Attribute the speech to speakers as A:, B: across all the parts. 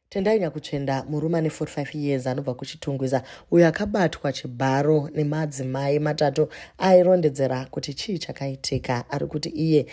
A: Tendai Nyakutsvenda murume ane 45 years anobva kuChitungwiza uyo akabatwa chibharo nemadzimai matatu airondedzera kuti chii chakaitika. Ari kuti iye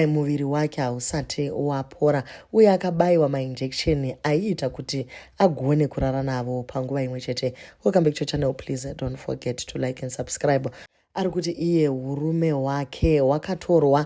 A: muviri wake hausati wapora uye akabayiwa mainjection aiita kuti agone kurara navo panguva imwe chete. Welcome back to channel, please don't forget to like and subscribe. Ari kuti iye urume hwake hwakatorwa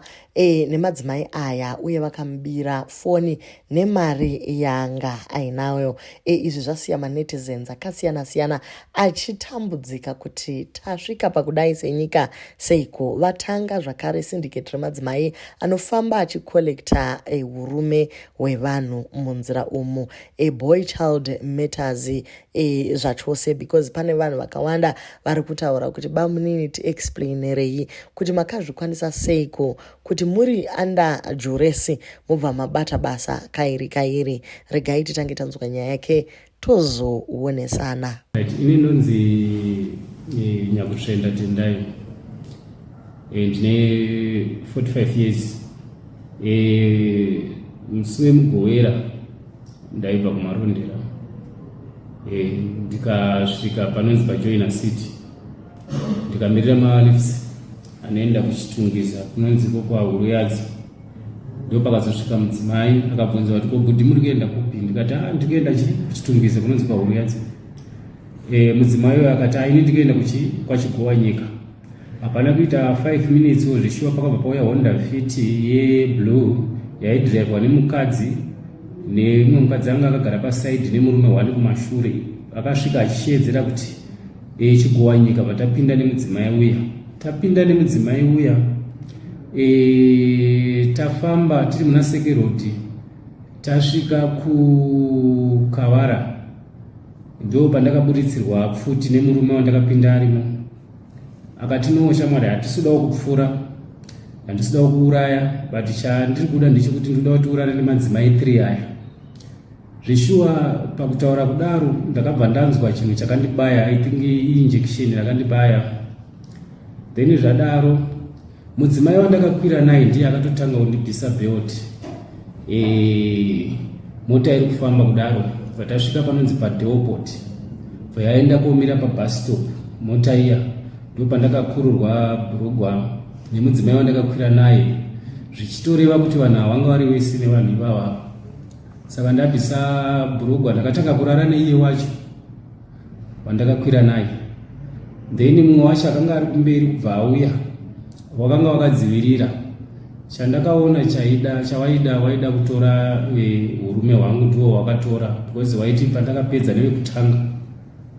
A: nemadzimai aya uye vakamubira foni nemari yanga ainayo. Izvi zvasiya manetizens akasiyana siyana achitambudzika kuti tasvika pakudai senyika seiko. Vatanga zvakare syndicate remadzimai anofamba achicollecta urume hwevanhu munzira umu. A boy child matters zvachose because pane vanhu vakawanda vari kutaura kuti bamunini tiexplainerei kuti makazvikwanisa seiko kuti muri under duress mobva mabata basa kairi kairi. Regai titange tanzwa nyaya yake tozoonesana.
B: Right, ini ndonzi Nyakutsvenda Tendai, ndine 45 years. Musi weMugovera ndaibva kuMarondera, ndikasvika panonzi paJoina City, ndikamirira malifts anoenda kuChitungwiza kunonzi ko kwaHuruyadzo. Ndo pakazosvika mudzimai akabvunza kuti, "Ko bhudhi, muri kuenda kupi?" Ndikati, "A, ndiri kuenda kuChitungwiza kunonzi kwaHuruyadzo." Mudzimai uyo akati, "Aini ndikuenda kwaChigowa Nyika." Hapana kuita 5 minutes wo zvishuwa pakabva pauya Honda Fit yeblue yaidhiraivwa nemukadzi nemumwe mukadzi anga akagara pasaidi nemurume wani kumashure. Akasvika achishedzera kuti Chigowa Nyika. Patapinda nemudzimai uya, tapinda nemudzimai uya, tafamba tiri muna Seke Road, tasvika kuKavara, ndo pandakaburitsirwa pfuti nemurume wandakapinda arimo. Akati, "No shamwari, hatisidawo kupfura, handisidawo kuuraya, but chandiri kuda ndechekuti ndinoda kuti urare nemadzimai 3 aya." Zvishuwa pakutaura kudaro ndakabva ndanzwa chinhu chakandibaya, I think injection rakandibaya. Then zvadaro mudzimai wandakakwira naye ndiye akatotanga kundibvisa belt. Mota iri kufamba kudaro, bva panonzi paDelport, bva yaenda komira pabus stop mota iya. Ndo pandakakururwa bhurugwa nemudzimai wandakakwira naye, zvichitoreva kuti vanhu havanga vari wese nevanhu ivava. Saka ndabvisa bhurugwa, ndakatanga kurara neiye wacho wandakakwira naye. Then mumwe wacho akanga ari kumberi kubva auya, wakanga wakadzivirira. Chandakaona chaida chawaida, waida kutora urume hwangu, ndiwo wakatora, because waiti pandakapedza nevekutanga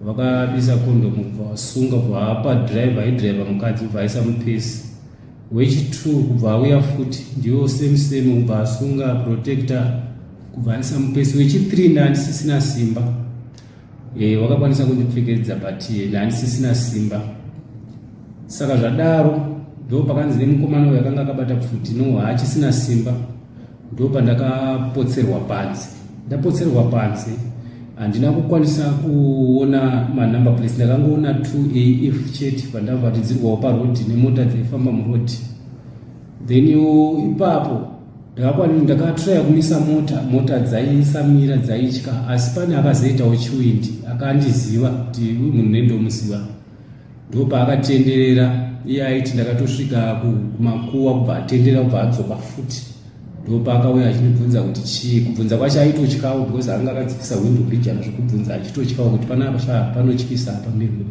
B: vakabisa kondomu, kubva wasunga, kubva apa dhiraivha aidhiraivha mukadzi, kubva aisa mupesi. Wechi2 kubva auya futi, ndiwo same same, kubva asunga protector, kubva aisa mupesi. Wechi3 ndandisisina simba, wakakwanisa kundipfekedza, but ndandisisina simba. Saka zvadaro ndo pakanzi nemukomana uyu akanga akabata pfuti, "No, haachisina simba." Ndo pandakapotserwa panze. Ndapotserwa panze, handina kukwanisa kuona manumber plates, ndakangoona 2AF chete pandavharidzirwawo parodhi nemota dzaifamba murodhi. Then ipapo ndakatraya kumisa mota, mota dzaisamira, dzaitya. Asi pane akazoitawo chiwindi akandiziva kuti uyu munhu nendomuziva, ndo paakatenderera. Iye aiti ndakatosvika kumakuwa, kubva atenderera, kubva adzoka futi. Ndo paakauya achindibvunza kuti chii. Kubvunza kwacho aitotyawo because anga akadzikisa window mbijana zvekubvunza, achitotyawo kuti panapa panotyisa pamirwe.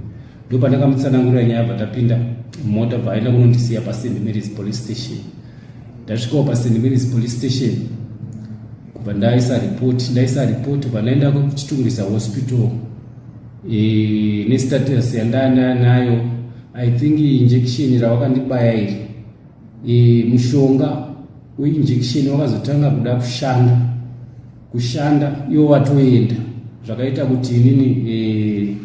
B: Ndo pandakamutsanangurira nyaya, bva tapinda mota, bva aenda kunondisiya paSt Mary's Police Station. Ndasvikawo paSt Mary's Police Station, kubva ndaisa report. Ndaisa report, kubva ndaenda kuChitungwiza Hospital nestatus yandanda nayo. I think injection rawakandibaya iri, mushonga weinjection wakazotanga kuda kushanda iwo watoenda. Zvakaita kuti inini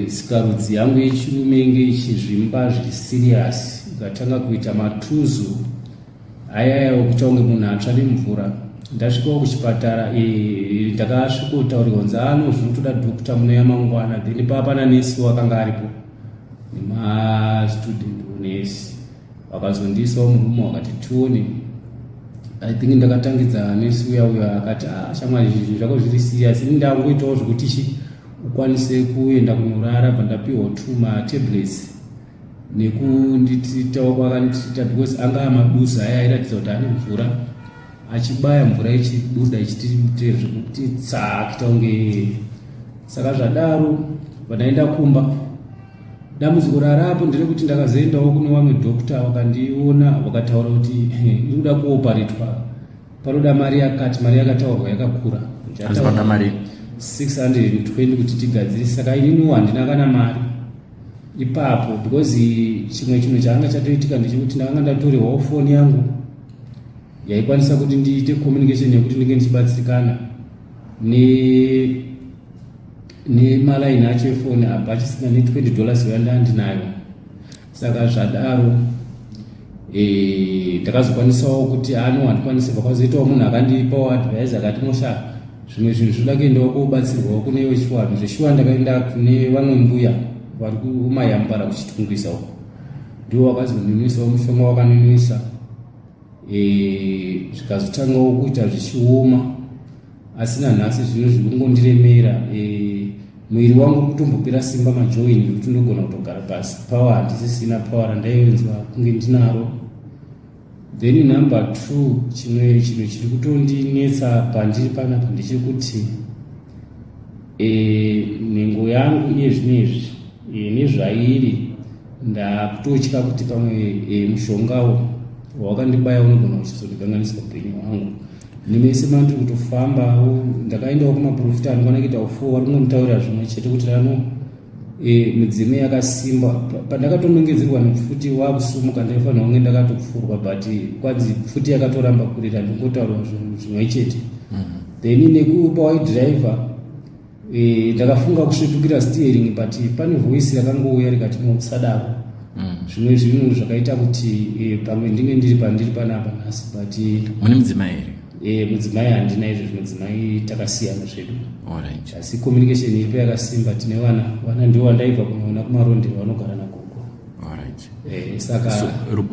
B: sikarudzi yangu yechirume inge ichizvimba zviri serious, ikatanga kuita matuzu ayaya okuita kunge munhu atsva nemvura. Ndasvikawo kuchipatara, ndakasvikotaurirwa kunzi ano zvinotoda doctor, munoya mangwana. Then paa pana nesi wakanga aripo nemastudent nesi, vakazondiisawo murume, wakati tione. I think ndakatangidza nesi uya uya akati, ah, shamwari, zvinhu zvako zviri serious. Ini ndangoitawo zvekuti chi ukwanise kuenda kunorara. Bva ndapiwa two matablets nekundititawo kwakanditrita, because anga amaduza aya airatidza kuti ane mvura, achibaya mvura ichibuda ichitiite zvekuti tsaa kuita kunge. Saka zvadaro vandaenda kumba. Dambudziko rarapo nderekuti ndakazoendawo kune vamwe doctor, vakandiona, vakataura kuti iri kuda kuoparetwa, panoda mari yakati. Mari yakataurwa yakakura.
C: Panoda mari?
B: 620 kuti tigadzirise. Saka ininiwo handina kana mari ipapo, because chimwe chinhu chaanga chatoitika ndechekuti ndakanga ndatorerwawo foni yangu yaikwanisa kuti ndiite communication yekuti ndinge ndichibatsirikana nemalaini acho efoni, apa achisina ne$20 yandandinayo. Saka zvadaro ndakazokwanisawo kuti ano handikwanisi. Pakazoitawo munhu akandipawo advice, akati, "Mosha, zvimwe zvinhu zvinoda kuendawo kobatsirwawo kune wechiwanhu." Zveshuwa ndakaenda kune vamwe mbuya vari kumayambara kuChitungwiza uko, ndiwo wakazonunwisawo mushonga wakanunwisa. Zvikazotangawo kuita zvichioma, asi nanhasi zvinhu zviri kungondiremera. Muviri wangu kutombopera simba, majoin, zvekuti ndogona kutogara pasi. Power handisisina, power randainzwa kunge ndinaro. Then number two, chimwe chinhu chiri kutondinetsa pandiri panapa ndechekuti nhengo yangu iye zvino izvi nezvairi, ndakutotya kuti pamwe mushongawo wawakandibaya unogona kuchizondikanganisa upenyu hwangu. Nemese mandiri kutofambawo, ndakaendawo kumaprofita anokwana kuita four, vari kungonditaurira zvimwe chete kuti rano midzimu yakasimba. Pandakatonongedzerwa nepfuti wakusumuka, ndaifanira kunge ndakatopfurwa, but kwanzi pfuti yakatoramba kurira, ndingotaurwa zvinhu zvimwe chete. Then nekupa waidhiraivha, ndakafunga kusvetukira steering, but pane voice rakangouya rikati, "No, usadaro." Zvimwe zvinhu zvakaita kuti pamwe ndinge ndiri pandiri panapa nhasi, but
C: Mune mudzimai here?
B: Mudzimai handina izvozvo, mudzimai takasiyana zvedu.
C: Alright.
B: Asi communication iripo yakasimba, tine vana. Vana ndivo vandaibva kunoona kumarondero, vanogara nagogo.
C: Alright.
B: Saka
C: So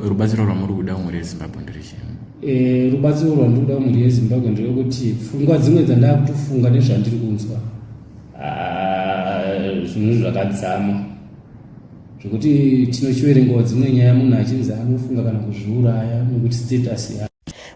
C: rubatsiro rwamuri kuda kumhuri yeZimbabwe nderechii?
B: Rubatsiro rwandiri kuda kumhuri yeZimbabwe nderekuti pfungwa dzimwe dzandakutofunga nezvandiri kunzwa, ah, zvinhu zvakadzama zvekuti tinochiverengawo dzimwe nyaya, munhu achinzi anofunga kana kuzviuraya nekuti status yake.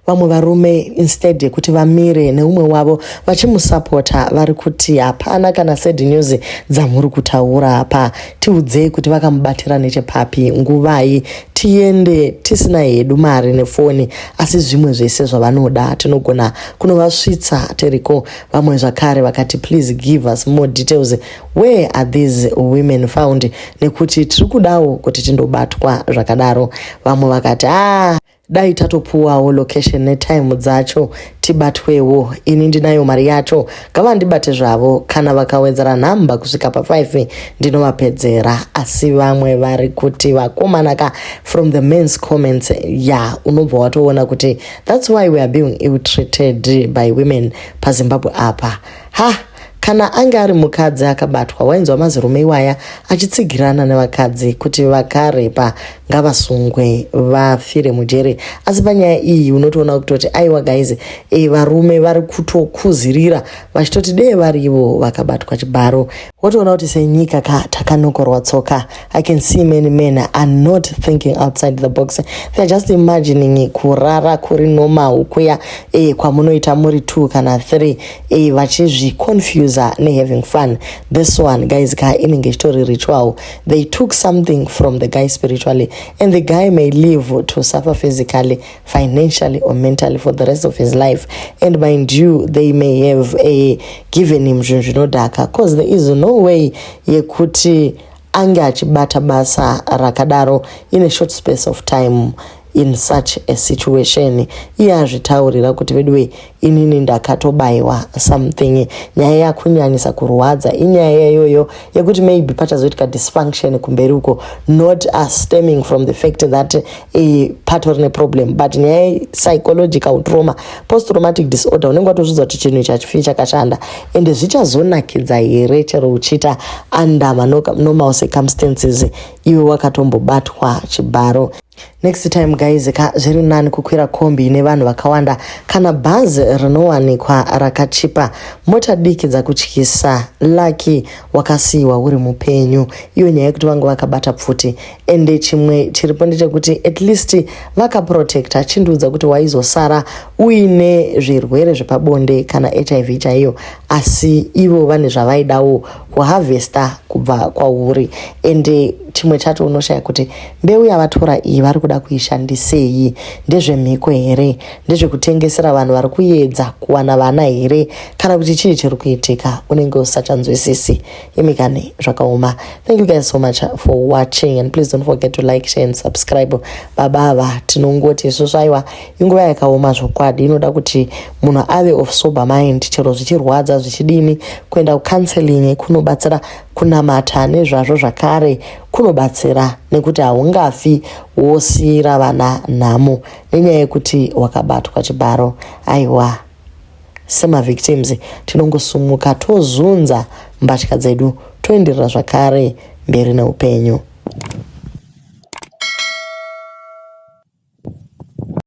A: Vamwe varume, instead yekuti vamire neumwe wavo vachimusapota, vari kuti hapana kana sad news dzamuri kutaura apa. Tiudzei kuti vakamubatira nechepapi, nguvai, tiende. Tisina hedu mari nefoni, asi zvimwe zvese zvavanoda tinogona kunovasvitsa tiriko. Vamwe zvakare vakati, "Please give us more details. Where are these women found? Nekuti tiri kudawo kuti tindobatwa zvakadaro." Vamwe vakati, "Ah, dai tatopuwawo location netime dzacho tibatwewo. Ini ndinayo mari yacho, ngavandibate zvavo. Kana vakawedzera nhamba kusvika pa5 ndinovapedzera." Asi vamwe vari kuti vakomana ka, from the men's comments ya, yeah, unobva watoona kuti that's why we are being ill treated by women paZimbabwe apa. Ha, kana ange ari mukadzi akabatwa, wainzwa mazirume iwaya achitsigirana nevakadzi kuti vakarepa ngavasungwe vafire mujere. Asi panyaya iyi unotoona kutoti aiwa guys, varume vari kutokuzirira vachitoti dee varivo vakabatwa chibharo. Wotoona kuti senyika ka takanokorwa tsoka. I can see many men are not thinking outside the box. They are just imagining kurara kuri normal kuya kwamunoita muri 2 kana 3, vachizviconfusa nehaving fun. This one, guys ka, inenge ichitori ritual. They took something from the guy spiritually, and the guy may live to suffer physically, financially or mentally for the rest of his life. And mind you, they may have given him zvinhu zvinodhaka, cause there is no way yekuti ange achibata basa rakadaro in a short space of time in such a situation. Iye azvitaurira kuti, "Veduwe, inini ndakatobayiwa something." Nyaya yakunyanyisa kurwadza inyaya iyoyo yekuti maybe pachazoitika dysfunction kumberi uko, not us stemming from the fact that patori neproblem, but nyaya psychological trauma, post traumatic disorder. Unenge watozvidza kuti chinhu ichi hachifi chakashanda, ende zvichazonakidza here chero uchiita under manormal circumstances iwe wakatombobatwa chibharo? Next time guys ka zviri nani kukwira kombi ine vanhu vakawanda kana bhazi rinowanikwa rakachipa. Mota diki dzakutyisa. Lucky wakasiyiwa uri mupenyu. Iyo nyaya yekuti vanga vakabata pfuti ende chimwe chiripo ndechekuti at least vakaprotecta chindiudza kuti waizosara uine zvirwere zvepabonde kana hiv chaiyo asi ivo vane zvavaidawo kuharvesta kubva kwauri ende chimwe chacho unoshaya kuti mbeu yavatora iyi vari kuda kuishandisei ndezvemhiko here ndezvekutengesera vanhu vari kuedza kuwana vana here kana kuti chii chiri kuitika unenge usachanzwisisi imi kani zvakaoma thank you guys so much for watching and please don't forget to like share and subscribe baba ava tinongoti isusu aiwa inguva yakaoma zvokwadi inoda kuti munhu ave of sober mind chero zvichirwadza zvichidini kuenda kucounseling kunobatsira kunamata nezvazvo zvakare kunobatsira nekuti haungafi wosiira vana nhamo nenyaya yekuti wakabatwa chibharo aiwa semavictims tinongosumuka tozunza mbatya dzedu toenderera zvakare mberi neupenyu.